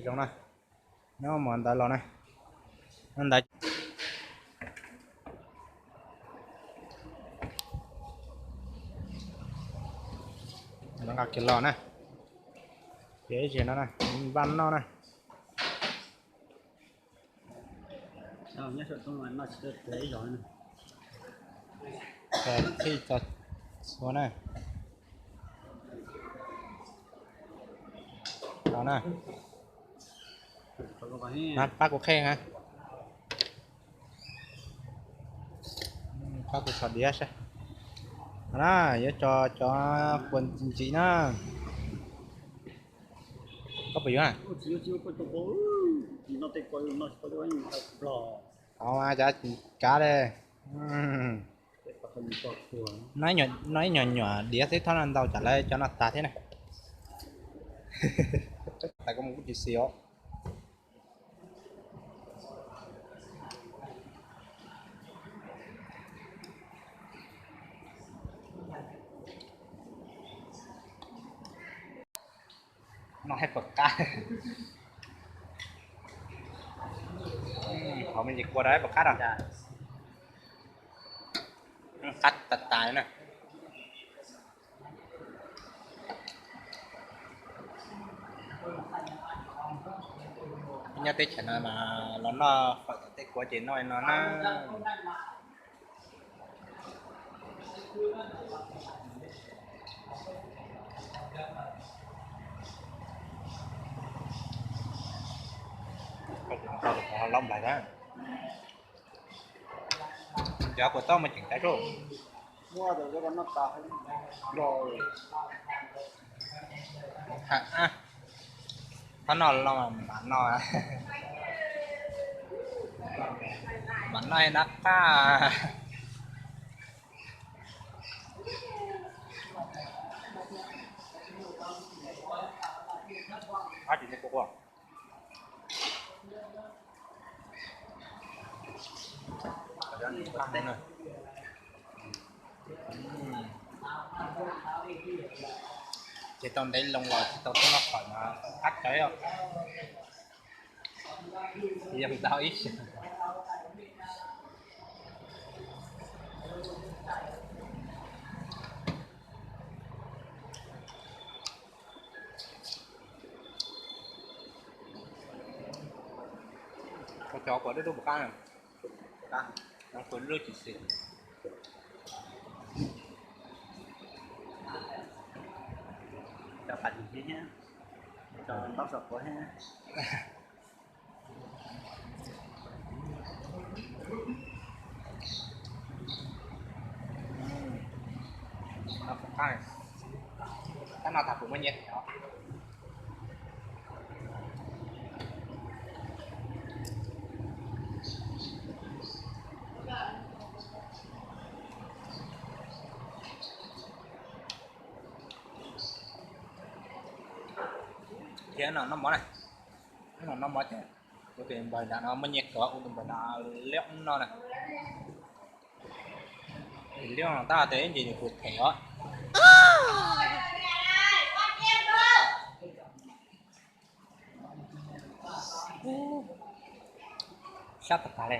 Zoo na, nyob mus ntawd los na, ntawd nqa kiag los na, ces ib zig no na, npaj noj na. Txhij tso txhua na. Los na, pab kuv qheb na, pab kuv tso diav saib. Na, yuav tso cov kua ntsim na. Koj puas yuav? Cov kav le. No ib nyuag nyuam diav xwb, thaum no ntau tsam lawv cov no tag thiab na. Tas koj mus kuj tsis xis os. No hais puas qab. Qhov me ntsis kua rau hais puas qab rau. Qab tas tas na. Nyob teb chaws no mas los noj fawm tom tej kua ces noj li no na. Los nplaig na. Cov kua txob mas ceem tas tso. Qhov no los mam noj, mam noj nab qab. Ces tau ntev loo los tsis tau tuaj noj fawm no, qab tawv os. Yog ntau ib xyoos. Cov kua dub dub puas qab? Kua dub tsis xis. Cov qab dim thiab, cov ntaub saum quav thiab. Tab no tas kuv muaj nyiaj thiab. Thiab no noj mov na, no noj mov ces ua tus npawg nram no muaj nyiaj kawg ua tus npawg nram liab no na. Liab no tab tes ib ntsis nws kuj them os. Sab tas tas li.